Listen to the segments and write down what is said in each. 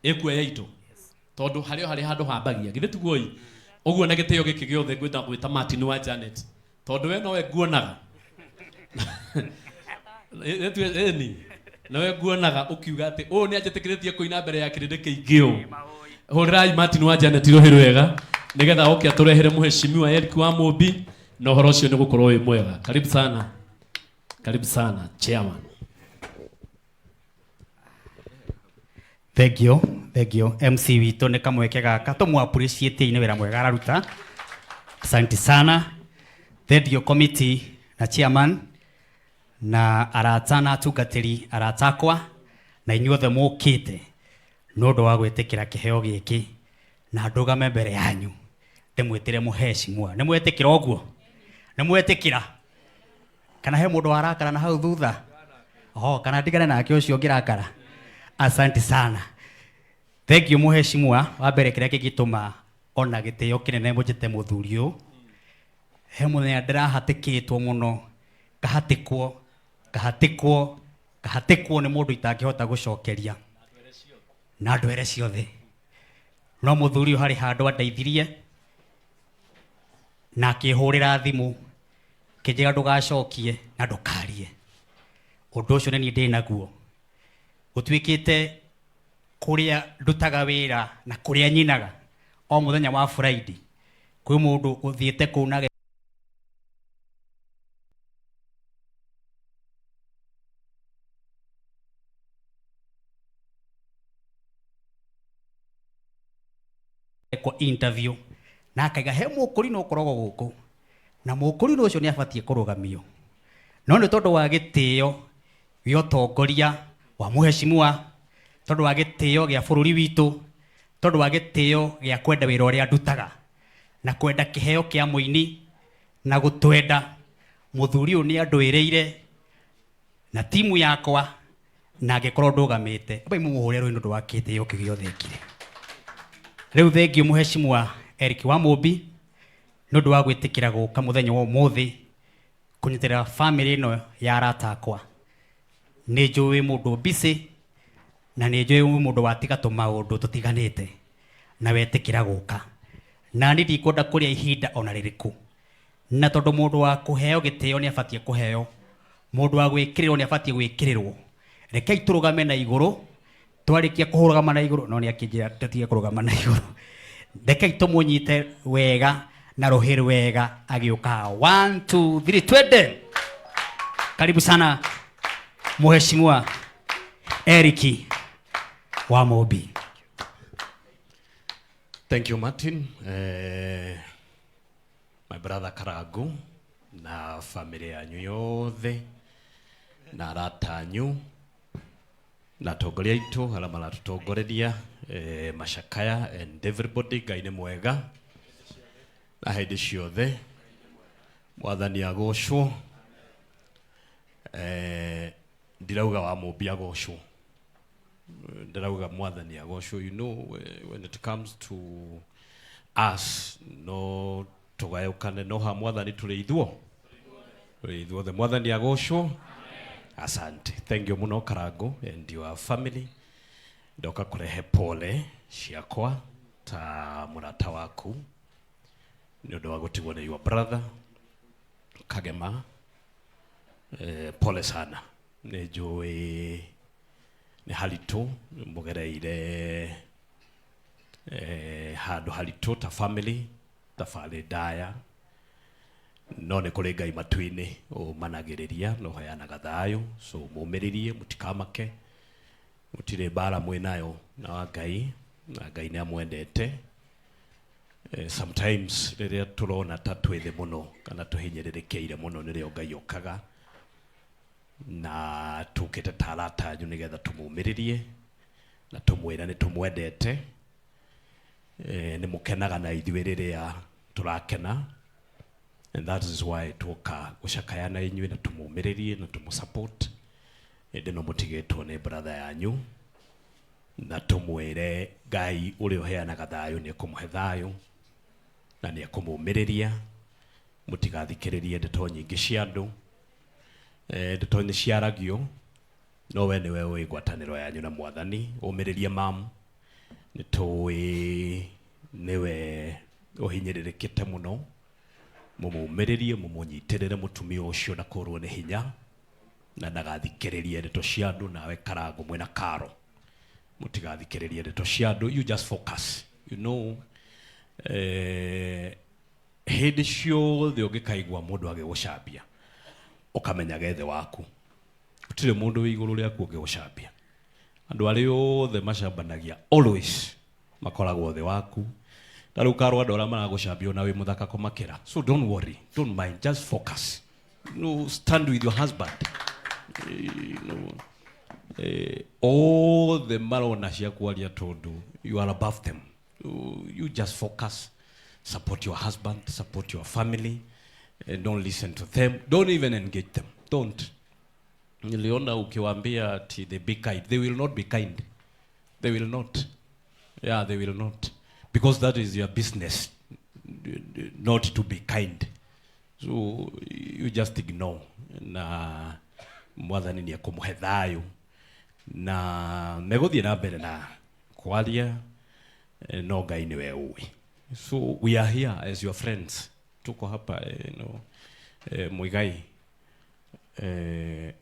Ĩkuoya indo tondũ harĩ o harĩ handũ hambagia, githĩ tiguo? Ĩ ũguo na gĩtĩo gĩkĩ gĩothe ngwenda gwĩta Martin wa Janet, tondũ we nowe nguonaga. Ĩni nowe nguonaga ũkiuga atĩ ũũ nĩ anjĩtĩkĩrĩtie kũina mbere ya kĩrĩndĩ kĩingĩ ũũ. Hũrĩrai Martin wa Janet rũhĩ rwega nĩgetha oke atũrehere mũheshimiwa Eric wa Mũmbi, na ũhoro ũcio nĩ gũkorwo wĩ mwega. Karibu sana, karibu sana chairman. Thank you, thank you. MC witũ nĩ kamweke gaka tũmũ appreciate nĩ wĩra mwega araruta. Asante sana. Thank you committee na chairman na arata na atungatĩri arata akwa na inyuothe mũkĩte nĩ ũndũ wa gwĩtĩkĩra kĩheo gĩkĩ na ndũgame mbere yanyu ndĩmwĩtĩre mũheshimiwa. Nĩ mwetĩkĩra ũguo? Nĩ mwetĩkĩra? Kana he mũndũ warakara na hau thutha? Oh, kana ndigane nake ũcio ũngĩrakara. Asante sana. Thank you mũheshimiwa. Wa mbere kĩrĩa kĩngĩtũma ona gĩtĩo kĩnene mũnjĩte mũthuri ũyũ, he mũthenya ndĩrahatĩkĩtwo mũno, ngahatĩkwo, ngahatĩkwo, ngahatĩkwo nĩ mũndũ itangĩhota gũcokeria na ndwere ciothe. No mũthuri ũyũ harĩ handũ andeithirie na akĩhũrĩra thimũ kĩnjĩra ndũgacokie na ndũkarie. Ũndũ ũcio nĩ niĩ ndĩ naguo. Gũtuĩkĩte kũrĩa ndutaga wĩra na kũrĩa nyinaga o mũthenya wa Friday kwĩ mũndũ ũthiĩte kũu na agekwo interview na akaiga he mũkũrinũ ũkoragwo gũkũ na mũkũrinũ ũcio nĩ abatiĩ kũrũgamio, no nĩ tondũ wa gĩtĩo gĩa ũtongoria wa mũheshimiwa, tondũ wa gĩtĩo gĩa bũrũri witũ, tondũ wa gĩtĩo gĩa kwenda wĩra ũrĩa ndutaga na kwenda kĩheo kĩa mũini na gũtwenda, mũthuri ũyũ nĩ andwĩrĩire na timu yakwa na angĩkorwo ndũgamĩte ambai mũmũhũre rũĩ nĩ ũndũ wa kĩtĩo kĩu gĩothe ekire. Rĩu thengiũ mũheshimiwa Eric wa Mũmbi nĩ ũndũ wa gwĩtĩkĩra gũka mũthenya wa ũmũthĩ kũnyitĩrĩra famĩlĩ ĩno ya arata akwa. Nĩ njũĩ mũndũ busy na nĩ njũĩ wĩ mũndũ watiga tũmaũndũ tũtiganĩte na wetĩkĩra gũka. Na niĩ ndikwenda kũrĩa ihinda ona rĩrĩkũ. Na tondũ mũndũ wa kũheo gĩtĩo nĩ abatiĩ kũheo, mũndũ wa gwĩkĩrĩrwo nĩ abatiĩ gwĩkĩrĩrwo. Rekei tũrũgame na igũrũ, twarĩkia kũrũgama na igũrũ, no nĩ akĩnjĩra tũtige kũrũgama na igũrũ. Rekei tũmũnyite wega na rũhĩ rwega agĩũka. 1 2 3 twende. Karibu sana Mheshimiwa Eric wa Mũmbi. Thank you, Martin. My brother Karagu na family yanyu yothe na arata anyu na atongoria aitũ arĩa maratutongoreria, macakaya and everybody. Ngai nĩ mwega na hĩndĩ ciothe. Mwathani agocwo. Ndirauga wa Mũmbi agocwo, ndirauga Mwathani agocwo. You know, when it comes to us no tũgayũkane, no ha Mwathani tũrĩ ithuo, tũrĩ ithuothe. Mwathani agocwo. Asante, thank you mũno Karango and your family. Ndoka kũrehe pole ciakwa ta mũrata waku nĩ ũndũ wa gũtigwo nĩ your brother Kagema. Pole sana, nĩ njũĩ nĩ haritũ mũgereire handũ haritũ ta family, thabarĩ ndaya, no nĩ kũrĩ Ngai matu-inĩ ũmanagĩrĩria na ũheanaga thayũ. So mũmĩrĩrie, mũtikamake, mũtirĩ mbara mwĩnayo na wa Ngai, na Ngai nĩ amwendete. Sometimes rĩrĩa tũrona ta twĩ thĩ mũno kana tũhinyĩrĩrĩkĩire mũno nĩrĩo Ngai okaga, na tũkĩte ta arata anyu nĩgetha tũmũmĩrĩrie na tũmwĩre nĩ tũmwendete. Nĩ mũkenaga na ithuĩ rĩrĩa tũrakena, and that is why tuoka gũcakaya na inyuĩ na tũmũmĩrĩrie na tũmũ support ĩndĩ no mũtigĩtwo nĩ brother yanyu, na tũmwĩre Ngai ũrĩa ũheanaga thayũ nĩ ekũmũhe thayũ na nĩ ekũmũmĩrĩria. Mũtigathikĩrĩrie ndeto nyingĩ cia andũ. Ndeto nĩ ciaragio, no we nĩwe ũĩ ngwatanĩro yanyu na Mwathani. Ũmĩrĩrie mamu. Nĩ tũĩ nĩwe ũhinyĩrĩrĩkĩte mũno, mũmũmĩrĩrie, mũmũnyitĩrĩre mũtumia ũcio ndakorwo nĩ hinya na ndagathikĩrĩrie ndeto cia andũ. Nawe Karango mwĩna Karo, mũtigathikĩrĩrie ndeto cia andũ. You just focus. Hĩndĩ ciothe ũngĩkaigua mũndũ agĩgũcambia, ũkamenyaga ethe waku gũtirĩ mũndũ wĩ igũrũ rĩaku ũngĩgũcambia. Andũ arĩa othe macambanagia always makoragwo thĩ waku. Ta rĩu Karo, andũ arĩa maragũcambia ona wĩ mũthaka kũmakĩra. So don't worry, don't mind, just focus. Stand with your husband. Othe marona cia kwaria tondu you are above them. You just focus, support your husband, support your family, and don't listen to them. Don't even engage them. Don't. Niliona ukiwaambia ati they be kind, they will not be kind. They will not. Yeah, they will not, because that is your business, not to be kind. So you just ignore, na Mwathani nĩ ekũmũhe thayũ na megũthiĩ na mbere na kwaria, no Ngai nĩwe ũĩ. So we are here as your friends. Tuko hapa, Muigai,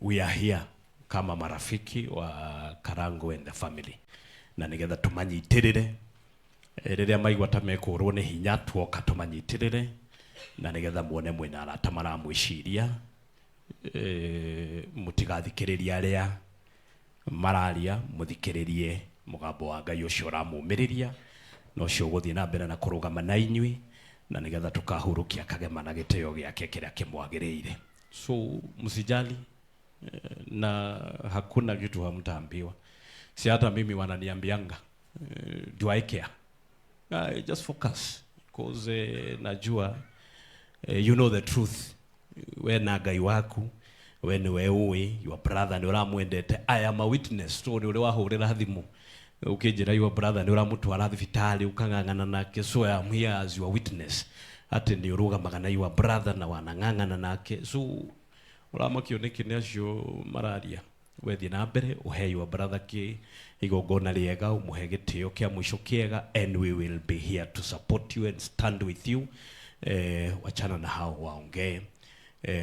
we are here kama marafiki wa Karango and the family, na nigetha tumanyitĩrĩre rĩrĩa maigua ta mekũrwo nĩ hinya, tuoka tũmanyitĩrĩre na nigetha muone mwĩna arata maramwĩciria. Mũtigathikĩrĩrie arĩa mararia, mũthikĩrĩrie mũgambo wa Ngai ũcio ũramũmĩrĩria na ũcio ũgũthiĩ na mbere na kũrũgama na inyuĩ, na nigetha tũkahurũkia Kagema na gĩtĩo gĩake kĩrĩa kĩmwagĩrĩire. So msijali, na hakuna kitu hamtaambiwa. Si hata mimi wananiambianga, do I care? I just focus because najua you know the truth. We na Ngai waku, we nĩwe ũĩ your brother nĩ ũramwendete. I am a witness, so nĩ ũrĩ wahũrĩra thimũ ũkĩnjĩra your brother nĩ ũramũtwara thibitarĩ, ũkang'ang'ana nake. So I am here as your witness atĩ nĩ ũrũgamaga na your brother na wanang'ang'ana nake. So ũramakio nĩkĩ nĩ acio mararia? Wethiĩ na mbere ũhe your brother kĩ igongona rĩega, ũmũhe gĩtĩo kĩa mũico kĩega, and we will be here to support you and stand with you. Wachana na hao waongee.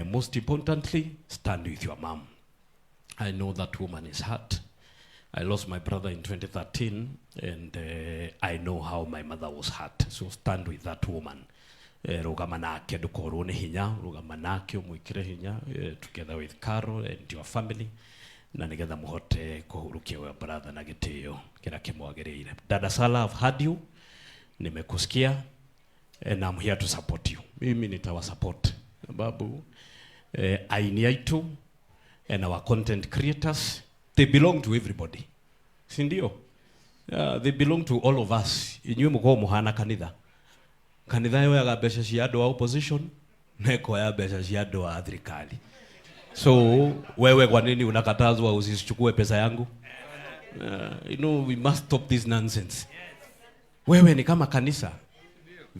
Most importantly, stand with your mom. I know that woman is hurt. I lost my brother in 2013 and I know how my mother was hurt. So stand with that woman. Rũgama nake, ndũkorwo nĩ hinya, rũgama nake, ũmwĩkĩre hinya, together with Carol and your family, na nigetha mũhote kũhurukia your brother na gĩtĩo kĩrĩa kĩmwagĩrĩire. Dada Sala, I've heard you, nimekusikia and I'm here to support you. Mimi nitawa support sababu aini aitu and our content creators, they belong to everybody, si ndio? Yeah, they belong to all of us. Inyuĩ mũkorwo mũhana kanitha. Kanitha yoyaga mbeca cia andũ a opposition na ĩkoya mbeca cia andũ a thirikari. So wewe kwa nini unakatazwa usichukue pesa yangu? We must stop this nonsense. Wewe ni kama kanisa.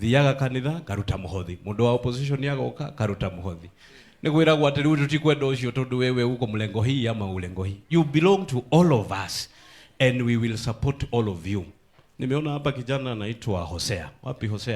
Thiaga kanitha karuta muhothi, mundu wa opposition agoka karuta muhothi, nĩ kwĩragwo atĩ rĩu tũtikwenda ũcio tondũ wewe uko mlengo hii ama ulengo hii. You belong to all of us and we will support all of you. Nimeona hapa kijana anaitwa Hosea. Wapi Hosea?